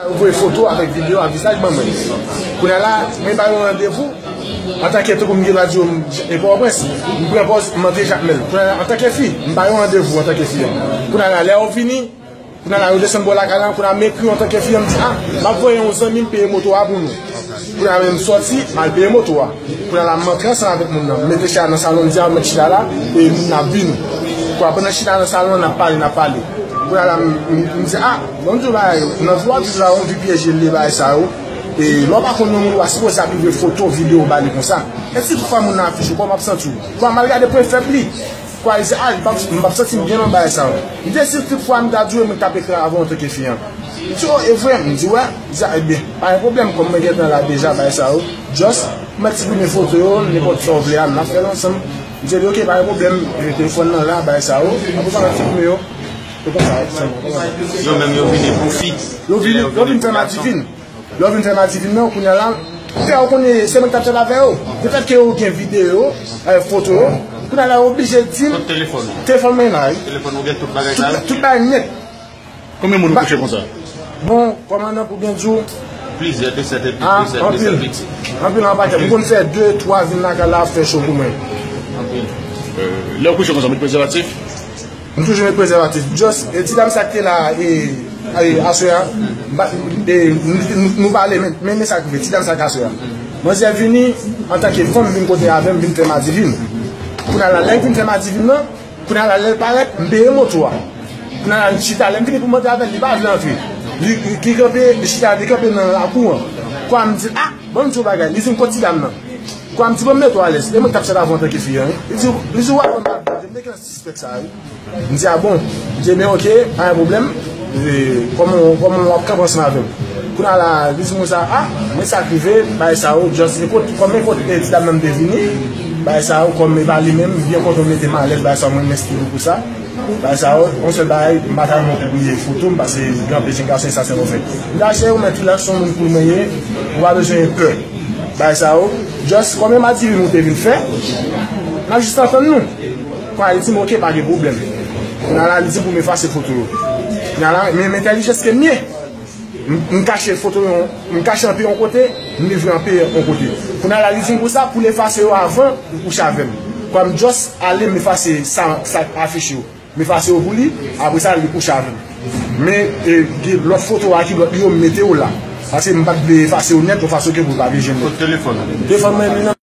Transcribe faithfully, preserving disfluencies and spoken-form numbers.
Yo voye foto avèk videyo a vizaj ban mwen. Kounye a la, mwen ba yo randevou antanke tankou m gen dwa di yo m e Pòtoprens, m pran pòz m antre Jakmèl. Kounye a la, antanke fi, m ba yo randevou antanke fi an. Kounye a la, lè yo vini, kounye a la, yo desann bò lakay la, kounye a m ekri yo antanke fi an, m di, a, m ap voye yon zanmi m peye moto a pou nou. Kounye a menm sòti, m al peye moto a. Kounye a la, m antre ansanm avèk moun nan. M mete chè a nan salon, m di, a, m mèt chita la, e moun nan ap vini. Kounye a pandan chita nan salon an, n ap pale, n ap pale. Kounye a la, m, m, m di, a, bon, m di w bagay, nan vi w ap viv la, yon vi pyeje l ye bagay sa yo. E lè w pa konn yon moun, ou pa sipoze ap livre foto, videyo ba li konsa. E si toutfwa moun nan afiche w, kòman w ap santi w? Kounye a m al gade pwen fèb li. Kwa, li di, a, li p ap, m p ap santi m byen nan bagay sa yo. Li di, si tout fwa m ta di w, mwen t ap ekri avè w antanke fi an. Li di, o, e vre? M di, wè. Li di, a, ebyen, pa gen pwoblèm, kòm mwen gentan la deja, bagay sa yo. Just, mwen siprime foto yo, nenpòt sa w vle a, n ap fè l ansanm. M di, oke, pa gen pwoblèm, e, telefòn nan la, bagay sa yo. Apre sa, n ap siprime yo. E konsa, sèlman. Yo menm, yo vini pou fi. Yo vini, yo vin fè madivin. Lè yo vin fè madivin nan, kounye a la, fè yo konnen se mwen k t ap chat avè yo. Lefètke yo gen videyo, e, foto yo, kounye a la, yo oblije di m. Kot telefòn ou? Telefòn mwen la, wi. Telefòn ou gen tout bagay sa yo? Tout, tout bagay nèt. Konbyen moun ou kouche konsa? Bon, kòmandan, pou byen di w. Plizyè, de sèt epi, a, de sèt, de sèt anpil. Anpil, an pakèt. M konn fè de, twa vin lakay la ap fè cho pou mwen. Anpil. E, lè w kouche konsa, ou met prezèvatif? M toujou met prezèvatif. Just, e, ti dam sa k te la, e, e, aswè a, m pa, e, nou, nou, nou pale, men, men, men sa k rive, ti dam sa k aswè a. Manzè vini, antanke fanm, vin kote avè m, vin fè madivin. Kounye a la, lè l vin fè madivin nan, kounye a la, lè l parèt, m peye moto a. Kounye a la, l chita, lè m fini pou m antre avè l, li pa vle antre. Li, li, li kanpe, li chita, li kanpe nan lakou an. Kwa m di, a, bon, m di w bagay, li di m kot ti dam nan. Kwa m di, bon, m mete w alèz, e mwen k t ap chat avè w antanke fi an, wi. Li di, li di, w ap ban m la, m te gen sispèk sa, wi. M di, a bon? M di, ebyen, oke, pa gen pwoblèm. E, kòman, kòman w ap kanpe ansanm avè m? Kounye a la, li di mwen sa, a, men sa k rive, bagay sa yo, just, e kot, kòm e kot, e, ti dam nan te vini, bagay sa yo, kòm e pa li menm, m byen kontan w mete m alèz, bagay sa yo, mwen mèsi li pou sa. Bagay sa yo, yon sèl bagay, m pa ta renmen w pibliye foto m, paske gen anpil jenn gason, e sa se yon fè. M di, a cheri, ou mèt rilaks, se yon moun cool mwen ye, ou pa bezwen pè. Bagay sa yo, just, kòm e madivin ou te vin fè, n ap jis antann nou. Kwa, li di m, oke, pa gen pwoblèm. Kounye a la, li di m pou m efase foto yo. Kounye a la, men, men entèlijans ke m ye. M, m kache foto yo, m kache anpe yon kote, m livre anpe yon kote. Kounye a la, li di m konsa, pou l efase yo avan ou kouche avè m. Kwa m just ale, m efase sa, sa k afiche yo. M efase yo pou li, apre sa, li kouche avè m. Men, e, gen lòt foto a ki lòt li yo, m mete yo la. Paske m pa t vle efase yo nèt, yon fason ke pou l pa vin jwenn mwen. Kot telefòn ou? Telefòn mwen, li nan